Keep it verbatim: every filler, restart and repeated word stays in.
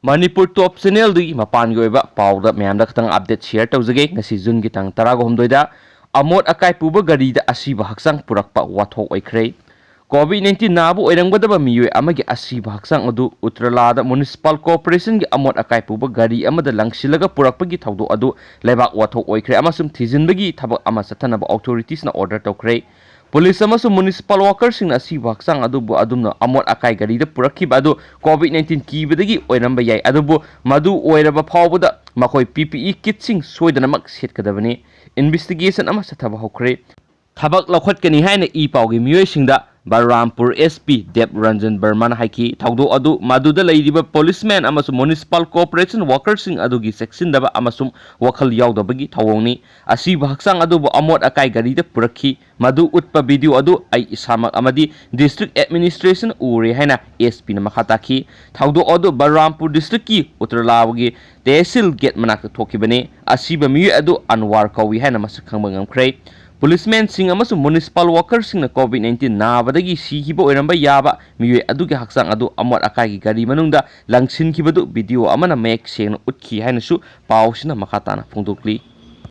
ꯃꯅꯤꯄꯨꯔ ꯇꯣꯞ ꯆꯦꯅꯦꯜꯗꯒꯤ ꯃꯄꯥꯟꯒꯤ ꯑꯣꯏꯕ ꯄꯥꯎꯗ ꯃꯌꯥꯝꯗ ꯈꯤꯇꯪ ꯑꯞꯗꯦꯠ ꯁꯤꯌꯔ ꯇꯧꯖꯒꯦ꯫ ꯉꯁꯤ ꯖꯨꯟꯒꯤ ꯇꯥꯡ ꯇꯔꯥꯒ ꯍꯨꯝꯗꯣꯏꯗ ꯑꯃꯣꯠ ꯑꯀꯥꯏ ꯄꯨꯕ ꯒꯥꯔꯤꯗ ꯑꯁꯤꯕ ꯍꯛꯆꯥꯡ ꯄꯨꯔꯛꯄ ꯋꯥꯊꯣꯛ ꯑꯣꯏꯈ꯭ꯔꯦ꯫ ꯀꯣꯚꯤꯗ ꯅꯥꯏꯟꯇꯤꯟ ꯅꯥꯕ ꯑꯣꯏꯔꯝꯒꯗꯕ ꯃꯤꯑꯣꯏ ꯑꯃꯒꯤ ꯑꯁꯤꯕ ꯍꯛꯆꯥꯡ ꯑꯗꯨ ꯎꯇ꯭ꯔꯂꯥꯗ ꯃ꯭ꯌꯨꯅꯤꯁꯤꯄꯥꯜ ꯀꯣꯔꯄꯣꯔꯦꯁꯟꯒꯤ ꯑꯃꯣꯠ ꯑꯀꯥꯏ ꯄꯨꯕ ꯒꯥꯔꯤ ꯑꯃꯗ ꯂꯪꯁꯤꯜꯂꯒ ꯄꯨꯔꯛꯄꯒꯤ ꯊꯧꯗꯣꯛ ꯑꯗꯨ ꯂꯩꯕꯥꯛ ꯋꯥꯊꯣꯛ ꯑꯣꯏꯈ꯭ꯔꯦ ꯑꯃꯁꯨꯡ ꯊꯤꯖꯤꯟꯕꯒꯤ ꯊꯕꯛ ꯑꯃ ꯆꯠꯊꯅꯕ ꯑꯣꯊꯣꯔꯤꯇꯤꯁꯅ ꯑꯣꯔꯗꯔ ꯇꯧꯈ꯭ꯔꯦ꯫ ꯄꯨꯂꯤꯁ ꯑꯃꯁꯨꯡ ꯃ꯭ꯌꯨꯅꯤꯁꯤꯄꯥꯜ ꯋꯥꯀꯔꯁꯤꯡꯅ ꯑꯁꯤꯕ ꯍꯛꯆꯥꯡ ꯑꯗꯨꯕꯨ ꯑꯗꯨꯝꯅ ꯑꯃꯣꯠ ꯑꯀꯥꯏ ꯒꯥꯔꯤꯗ ꯄꯨꯔꯛꯈꯤꯕ ꯑꯗꯨ ꯀꯣꯚꯤꯗ ꯅꯥꯏꯟꯇꯤꯟ ꯀꯤꯕꯗꯒꯤ ꯑꯣꯏꯔꯝꯕ ꯌꯥꯏ, ꯑꯗꯨꯕꯨ ꯃꯗꯨ ꯑꯣꯏꯔꯕ ꯐꯥꯎꯕꯗ ꯃꯈꯣꯏ ꯄꯤ ꯄꯤ ꯏ ꯀꯤꯠꯁꯤꯡ ꯁꯣꯏꯗꯅꯃꯛ ꯁꯦꯠꯀꯗꯕꯅꯤ꯫ ꯏꯟꯚꯦꯁꯇꯤꯒꯦꯁꯟ ꯑꯃ ꯆꯠꯊꯕ ꯍꯧꯈ꯭ꯔꯦ꯫ ꯊꯕꯛ ꯂꯧꯈꯠꯀꯅꯤ ꯍꯥꯏꯅ ꯏ ꯄꯥꯎꯒꯤ ꯃꯤꯑꯣꯏꯁꯤꯡꯗ ꯕꯂꯔꯥꯝꯄꯨꯔ ꯑꯦꯁ ꯄꯤ ꯗꯦꯕ ꯔꯟꯖꯟ ꯕꯔꯃꯥꯅ ꯍꯥꯏꯈꯤ꯫ ꯊꯧꯗꯣꯛ ꯑꯗꯨ ꯃꯗꯨꯗ ꯂꯩꯔꯤꯕ ꯄꯨꯂꯤꯁꯃꯦꯟ ꯑꯃꯁꯨꯡ ꯃ꯭ꯌꯨꯅꯤꯁꯤꯄꯥꯜ ꯀꯣꯔꯄꯣꯔꯦꯁꯟ ꯋꯥꯀꯔꯁꯤꯡ ꯑꯗꯨꯒꯤ ꯆꯦꯛꯁꯤꯟꯗꯕ ꯑꯃꯁꯨꯡ ꯋꯥꯈꯜ ꯌꯥꯎꯗꯕꯒꯤ ꯊꯧꯑꯣꯡꯅꯤ꯫ ꯑꯁꯤꯕ ꯍꯛꯆꯥꯡ ꯑꯗꯨꯕꯨ ꯑꯃꯣꯠ ꯑꯀꯥꯏ ꯒꯥꯔꯤꯗ ꯄꯨꯔꯛꯈꯤ꯫ ꯃꯗꯨ ꯎꯠꯄ ꯚꯤꯗꯤꯑꯣ ꯑꯗꯨ ꯑꯩ ꯏꯁꯥꯃꯛ ꯑꯃꯗꯤ ꯗꯤꯁꯇ꯭ꯔꯤꯛ ꯑꯦꯗꯃꯤꯅꯤꯁꯇ꯭ꯔꯦꯁꯟ ꯎꯔꯦ ꯍꯥꯏꯅ ꯑꯦꯁ ꯄꯤꯅ ꯃꯈꯥ ꯇꯥꯈꯤ꯫ ꯊꯧꯗꯣꯛ ꯑꯗꯨ ꯕꯂꯔꯥꯝꯄꯨꯔ ꯗꯤꯁꯇ꯭ꯔꯤꯛꯀꯤ ꯎꯇ꯭ꯔꯂꯥꯒꯤ ꯇꯦꯍꯁꯤꯜ ꯒꯦꯠ ꯃꯅꯥꯛꯇ ꯊꯣꯛꯈꯤꯕꯅꯤ꯫ ꯑꯁꯤꯕ ꯃꯤꯑꯣꯏ ꯑꯗꯨ ꯑꯟꯋꯥꯔ ꯀꯧꯏ ꯍꯥꯏꯅ ꯃꯁꯛ ꯈꯪꯕ ꯉꯝꯈ꯭ꯔꯦ꯫ ꯄꯨꯂꯤꯁꯃꯦꯟꯁꯤꯡ ꯑꯃꯁꯨꯡ ꯃ꯭ꯌꯨꯅꯤꯁꯤꯄꯥꯜ ꯋꯥꯀꯔꯁꯤꯡꯅ ꯀꯣꯚꯤꯗ ꯅꯥꯏꯟꯇꯤꯟ ꯅꯥꯕꯗꯒꯤ ꯁꯤꯈꯤꯕ ꯑꯣꯏꯔꯝꯕ ꯌꯥꯕ ꯃꯤꯑꯣꯏ ꯑꯗꯨꯒꯤ ꯍꯛꯆꯥꯡ ꯑꯗꯨ ꯑꯃꯣꯠ ꯑꯀꯥꯏꯒꯤ ꯒꯥꯔꯤ ꯃꯅꯨꯡꯗ ꯂꯪꯁꯤꯟꯈꯤꯕꯗꯨ ꯚꯤꯗꯤꯑꯣ ꯑꯃꯅ ꯃꯌꯦꯛ ꯁꯦꯡꯅ ꯎꯠꯈꯤ ꯍꯥꯏꯅꯁꯨ ꯄꯥꯎꯁꯤꯅ ꯃꯈꯥ ꯇꯥꯅ ꯐꯣꯡꯗꯣꯛꯂꯤ꯫